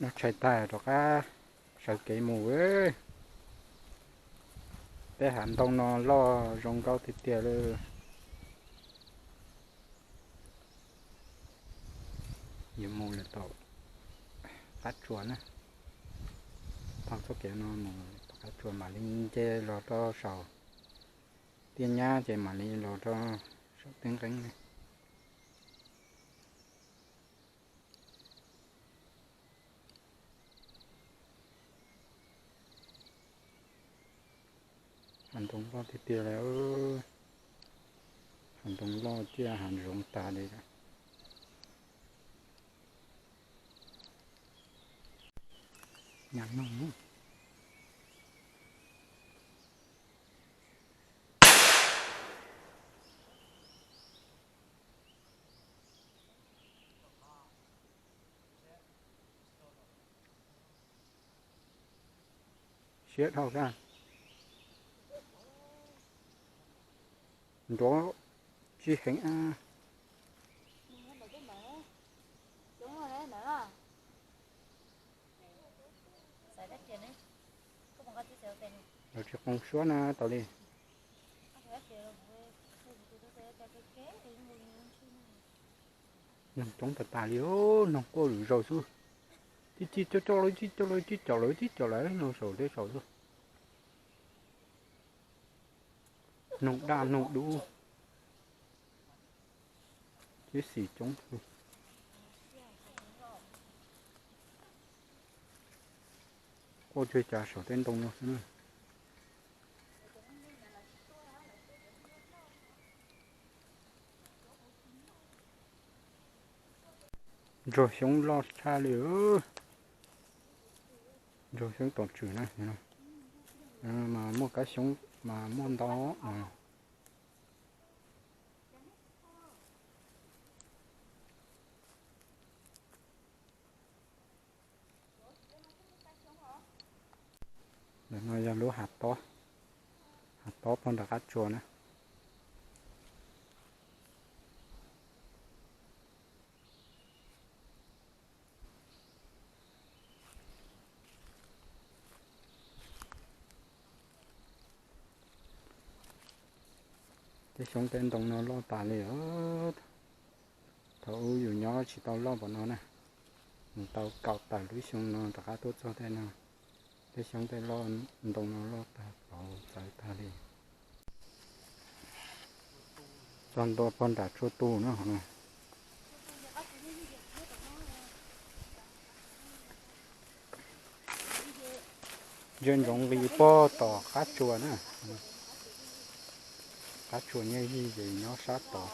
Noj tshais tag rov qab sawv kev mus. Tej hav ntoo no loj zoo nkauj tiag tiag li. Yuav mus lawm tom qab tsuas na. Thoob txoj kev no mus tom qab tsuas mam li nce los rau saum Tiaj Nyab ces mam li los rau saum Teeb Nqeeb li. Hav ntoo loj tiag tiag li. Hav ntoo loj ciaj hav zoov tag li. Nyam no. Siab dhau kag. Nrov tsis heev a. Lawv tsis qoos suab na tau li. Noog coob tas tas li, noog quaj lwm zaus xwb. Tib tib coj coj lawv, tib coj lawv, tib coj lawv, tib coj lawv, noog saum teb saum xwb. Noog daj noog dub. Tib xim coob. Quaj cuag cas saum tej ntoo no xwb na. Ntsuag xyoob loj tshaj li. Ntsuag xyoob tom tswm na. Mas muaj kab xyoob mas muaj ntau. Ntawm no yog lub hav tob, hav tob pog nram qab tsuas na. Tej xyoob tej ntoo no loj tas li os. Thaum ub yus nyob tsis tau loj npaum no na, mus tau kaum tawm lub xyoo no rov qab tuaj txog tej no. Tej xyoob tej loj ntoo no loj tag pauv txawv tag li. Txog ntua pog nram tsua tu na qhov no. Ntsia ntsoov nqis pog tom qab tsuas na. Qab tsuas nyiaj yig ces nyob sab tod.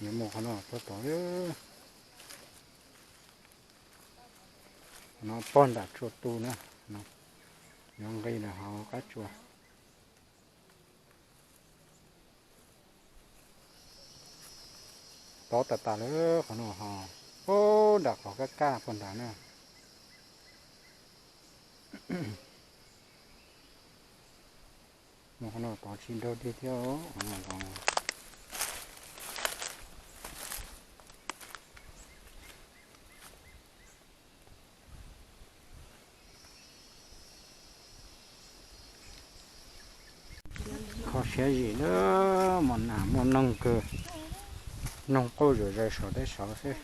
Yuav mus qhov no pog tod. Qhov no pog nram tsua tu na. Yuav nqis lawm hauv qab tsuas. Tob tas tas lawm qhov no ho. Ub, nram qhov kaj kaj pog nrad na. Mus qhov no tod tsis nrog dig thiab. Kho siab zim lawm, mos nas muaj noog kawg, noog quaj zom zaws saum teb saud xwb.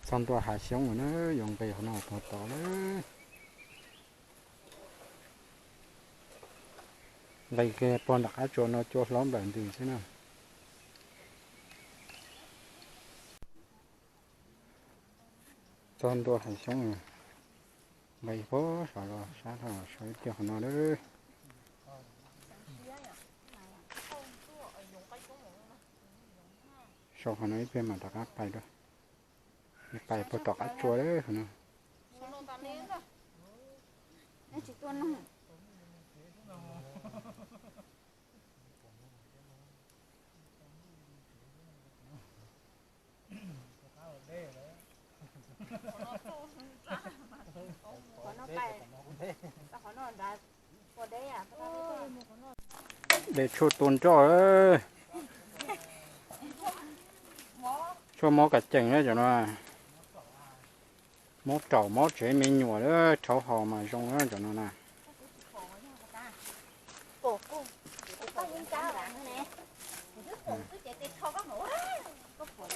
Txog ntua hav xyoob na, yuav nqis qhov no tod tod lawm. Nqis kiag pog nram qab tsuas no cua hlob nplawm ntws xwb na. Txog ntua hav xyoob, nqis pog saud los sab tod, saib tiag qhov no lawm. Sau qhov no ib pliag mam rov qab pais dua. Pais puag tom qab tsuas lawm qhov no. Dej tshuaj tua nroj lawm. Tshuaj mob kas cees na cov no. Mob raum mob tsev me nyuam lawm, rhaub haus mas zoo na cov no na.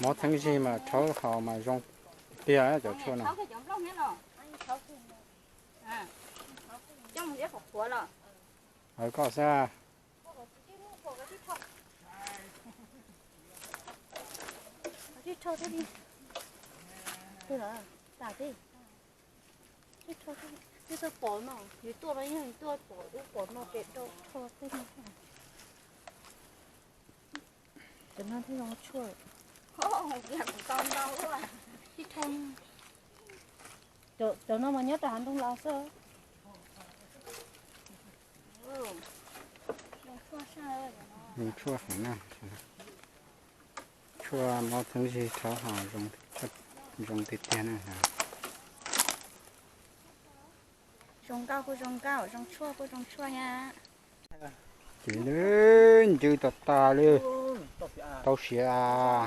Mob txheeb zig mas rhaub haus mas zoo tiag cov tshuaj no. Aws, koj xwb. Twb tau pom no, yus tuaj no yog yus tuaj pom ub pom no ces rau rho tej no. Cov no thiaj zoo tshuaj. Cov no mas nyob rau hav nroog los xwb. Zoo tshuaj heev na. Tshuaj mob txheeb zig rhaub haus zoo tiag tiag na. Zoo nkauj kuj zoo nkauj, zoo tshuaj kuj zoo tshuaj na. Ces lawm ncw tas tas li. Tau siav.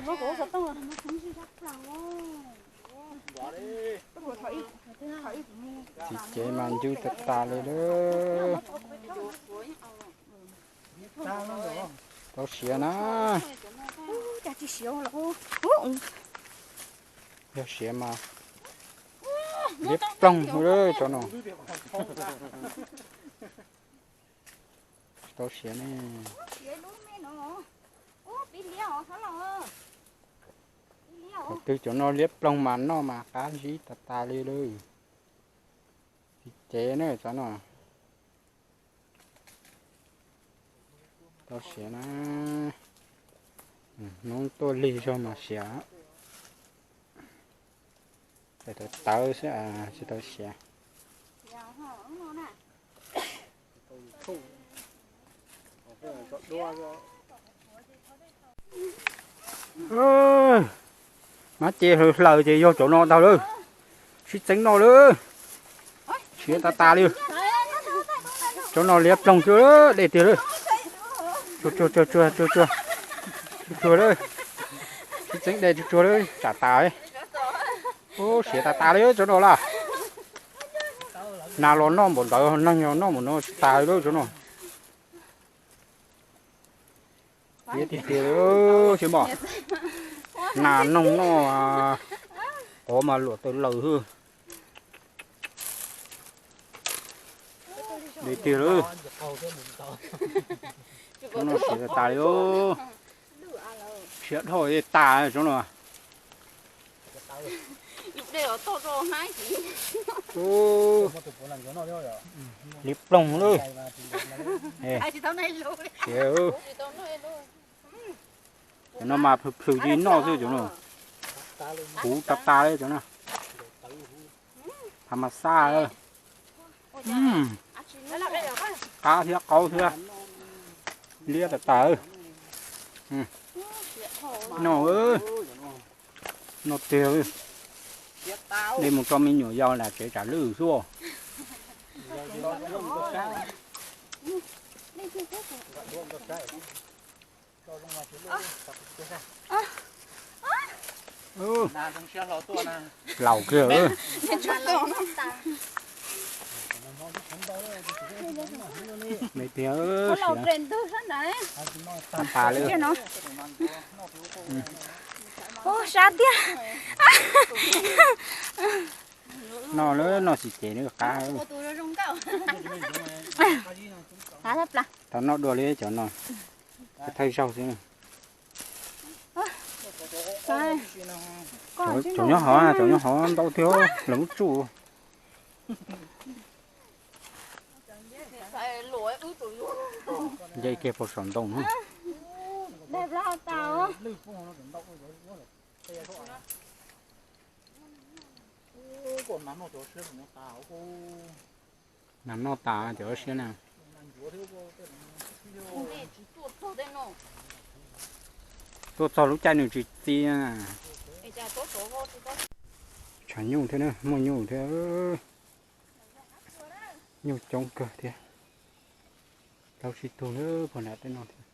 Txiv cev mas ncw tas tas li lawm. Tau siav na. Yog siav mas liab ploog lawm cov no. Tau siav ne. Thaum twg cov no liab ploog mas noj mas qab zib tas tas li lawm. Txiv cev na cov no. Tau siav na. Hnub tuaj lig zog mas siav. Tawv tawv xwb tsis tau siav. Mab ces hlaws ces yog cov no ntag lawm. Sib txeeb noj lawm. Siav tas tas li. Cov no liab ploog xwb, dej tiag lawm. Tsuag tsuag tsuag tsuag tsuag tsuag. Tsuag tsuag lawm. Sib txeeb dej tsuag tsuag lawm, tsam tas. Ub, siav tas tas li cov no las. Nas los noj npaum ntawd, neeg los noj npaum no tsis tas li lawm cov no. Tiag tiag li, tsis npam. Nas noog noj, qhov mas luam taws laws xwb. Dej tiag lawm. Cov no siav tas tas li. Siav dhau tas cov no. Liab ploog lawm. Siav. Cov no mas plhws plhws cia noj xwb cov no. Huv tas tas li cov no. Thav mas xaj. Qab thiab qaub thiab. Liab tas tas. Noj, noj tiag. Dej mus rau me nyuam yaus nram tsev tsam lwj xwb. Laus kiag. Me tiag, siav tas tas li. Sab tiag. Noj lawm, noj tsis ces nws qab. Tau noj dua li cov no. Thawj zaug xwb. Cov nyob hov, cov nyob hov ntau thiab, lawv lub tsuj. Nce kiag puag saum ntoo. Nas noj tas cov siab na. Tuaj txog lub caij nws tsis txi. Tshav nyuj thiab, muaj nyuj thiab. Nyuj coob kawg thiab. Laub sib tug na puag nram tej no thiab.